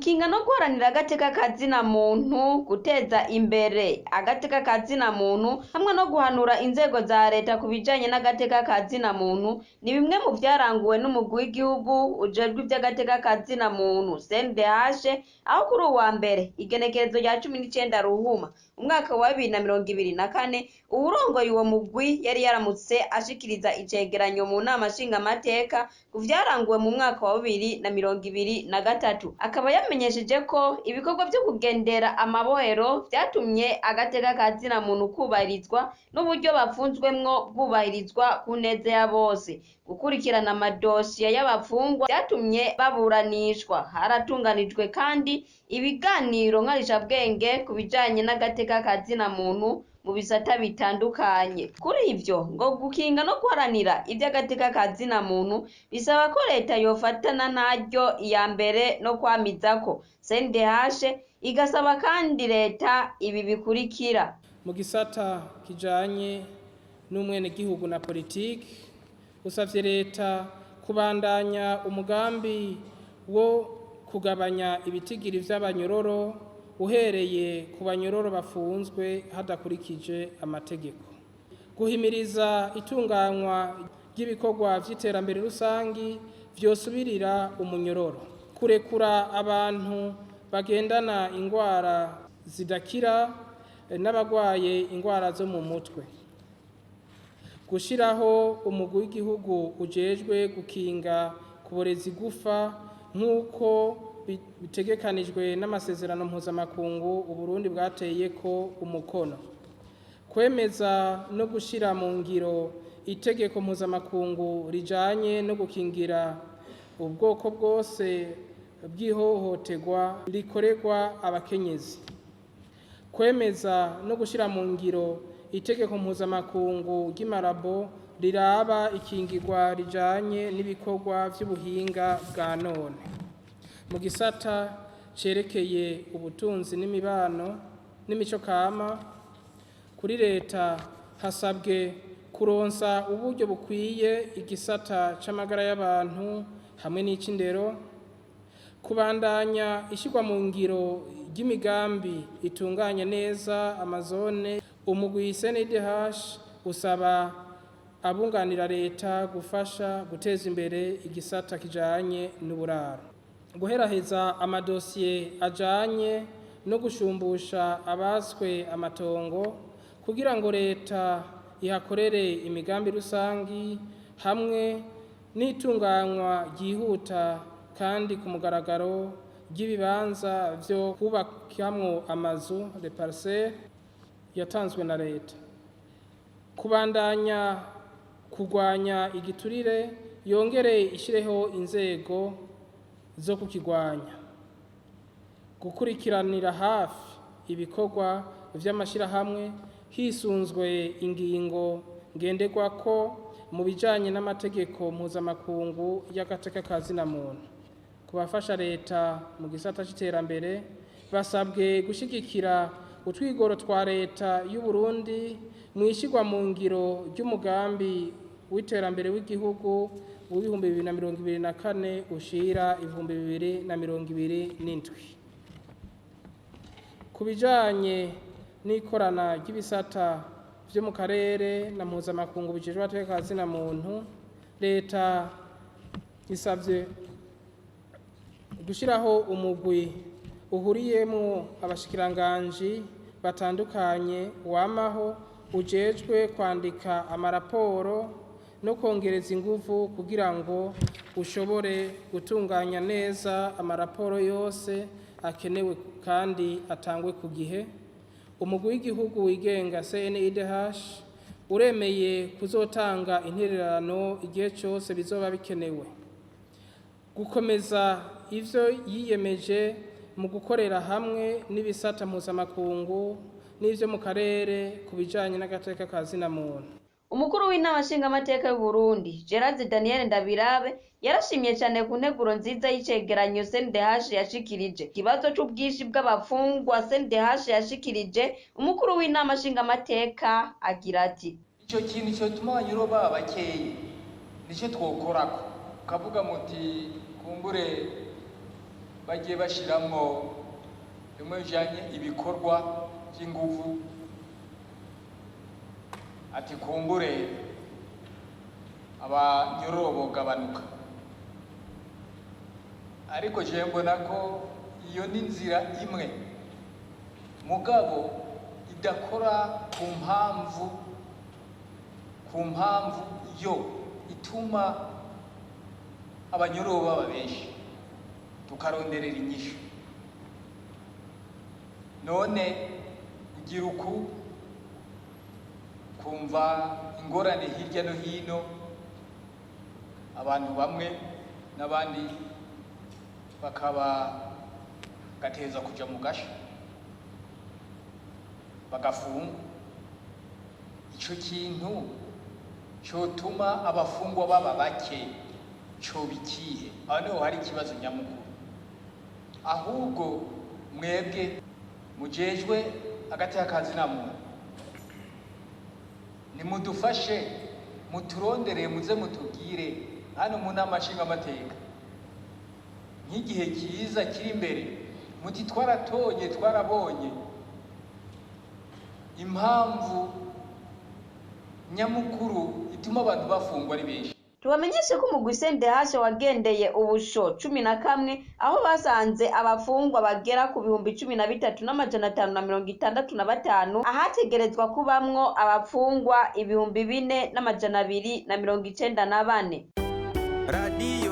Gukinga no guharanira agateka kazina muntu, guteza imbere agateka kazina muntu hamwe no guhanura inzego za leta ku bijanye n'agateka kazina muntu ni bimwe mu vyaranguwe n'umugwi w'igihugu ujejwe ivy'agateka kazina muntu CNDH, aho kuri uwa mbere igenekerezo rya 19 Ruhuma umwaka wa 2024 uwurongoye uwo mugwi yari yaramutse ashikiriza icegeranyo mu nama nshingamateka ku vyaranguwe mu mwaka wa 2023. Akaba yamenyesheje ko ibikorwa vyo kugendera amabohero vyatumye agateka kazina muntu kubahirizwa n'uburyo bafunzwemwo bwubahirizwa ku neza ya bose. Gukurikirana amadosiye y'abafungwa vyatumye baburanishwa. Haratunganijwe kandi ibiganiro nkarishabwenge ku bijanye n'agateka kazina muntu mu bisata bitandukanye. Kuri ivyo ngo gukinga no guharanira ivy'agateka kazina muntu bisaba ko leta yofatana naryo iya mbere no kwamizako. CNDH igasaba kandi leta ibi bikurikira: mu gisata kijanye n'umwenegihugu na politiki, usavye leta kubandanya umugambi wo kugabanya ibitigiri vy'abanyororo uhereye ku banyororo bafunzwe hadakurikije amategeko, guhimiriza itunganywa ry'ibikorwa vy'iterambere rusangi vyosubirira umunyororo, kurekura abantu bagendana ingwara zidakira n'abagwaye ingwara zo mu mutwe, gushiraho umugwi w'igihugu ujejwe gukinga kuboreza igufa nk'uko bitegekanijwe n'amasezerano mpuzamakungu Uburundi bwateyeko umukono, kwemeza no gushira mu ngiro itegeko mpuzamakungu rijanye no gukingira ubwoko bwose bw'ihohoterwa rikorerwa abakenyezi, kwemeza no gushira mu ngiro itegeko mpuzamakungu ry'imarabo riraba ikingirwa rijanye n'ibikorwa vy'ubuhinga bwa none. Mu gisata cerekeye ubutunzi n'imibano n'imico kama, kuri leta hasabwe kuronsa uburyo bukwiye igisata c'amagara y'abantu hamwe n'ic'indero, kubandanya ishirwa mu ngiro ry'imigambi itunganya neza amazone. Umugwi CNDH usaba abunganira leta gufasha guteza imbere igisata kijanye n'uburaro, guheraheza amadosiye ajanye no gushumbusha abaswe amatongo kugira ngo leta ihakorere imigambi rusangi hamwe n'itunganywa ryihuta kandi ku mugaragaro ry'ibibanza vyo kubakamwo amazu les parcelles yatanzwe na leta, kubandanya kurwanya igiturire yongere ishireho inzego zo kukigwanya, gukurikiranira hafi ibikorwa vy'amashirahamwe hisunzwe ingingo ngenderwako mu bijanye n'amategeko mpuzamakungu y'agateka kazina muntu. Ku bafasha leta mu gisata c'iterambere basabwe gushigikira utwigoro twa leta y'u Burundi mwishirwa mu ngiro ry'umugambi w'iterambere w'igihugu w'2024 ushira 2027. Ku bijanye n'ikorana ry'ibisata vyo mu karere na mpuzamakungu bijejwe agateka kazina muntu, leta isavye gushiraho umugwi uhuriyemwo abashikiranganji batandukanye wamaho ujejwe kwandika amaraporo no kongereza inguvu kugira ngo ushobore gutunganya neza amaraporo yose akenewe kandi atangwe ku gihe. Umugwi w'igihugu wigenga CNIDH uremeye kuzotanga intererano igihe cose bizoba bikenewe, gukomeza ivyo yiyemeje mu gukorera hamwe n'ibisata mpuzamakungu n'ivyo mu karere ku bijanye n'agateka kazina muntu. Umukuru w'inama nshingamateka y'u Burundi Gerard Daniel Ndabirabe yarashimye cyane ku nteguro nziza y'icegeranyo CNDH yashikirije. Ikibazo c'ubwinshi bw'abafungwa CNDH yashikirije, umukuru w'inama nshingamateka agira ati: Ico kintu cyotuma abanyuro baba bakeyi nicyo twokorako, ukavuga muti kumbure Bagiye bashiramwo bimwe bijanye ibikorwa by'inguvu, ati kumbure abanyororo bogabanuka. Ariko jewe mbona ko iyo ni inzira imwe, mugabo idakora ku mpamvu yo ituma abanyororo baba benshi. Tukaronderera inyishu. None ugira uku kumva ingorane hirya no hino, abantu bamwe n'abandi bakaba gateza kuja mu gasho, bagafungwa. Ico kintu cotuma abafungwa baba bake coba ikihe? Aho niho hari ikibazo nyamukuru. Ahubwo mwebwe mujejwe agateka ka muntu, nimudufashe, muturondereye, muze mutubwire hano mu nama nshingamateka nk'igihe cyiza kiri imbere, muti twaratonye, twarabonye impamvu nyamukuru ituma abantu bafungwa ari benshi. Tubamenyeshe ko umugwi CNDH wagendeye ubusho 11, aho basanze abafungwa bagera ku 13,565, ahategerezwa kubamwo abafungwa 4,294. Radiyo.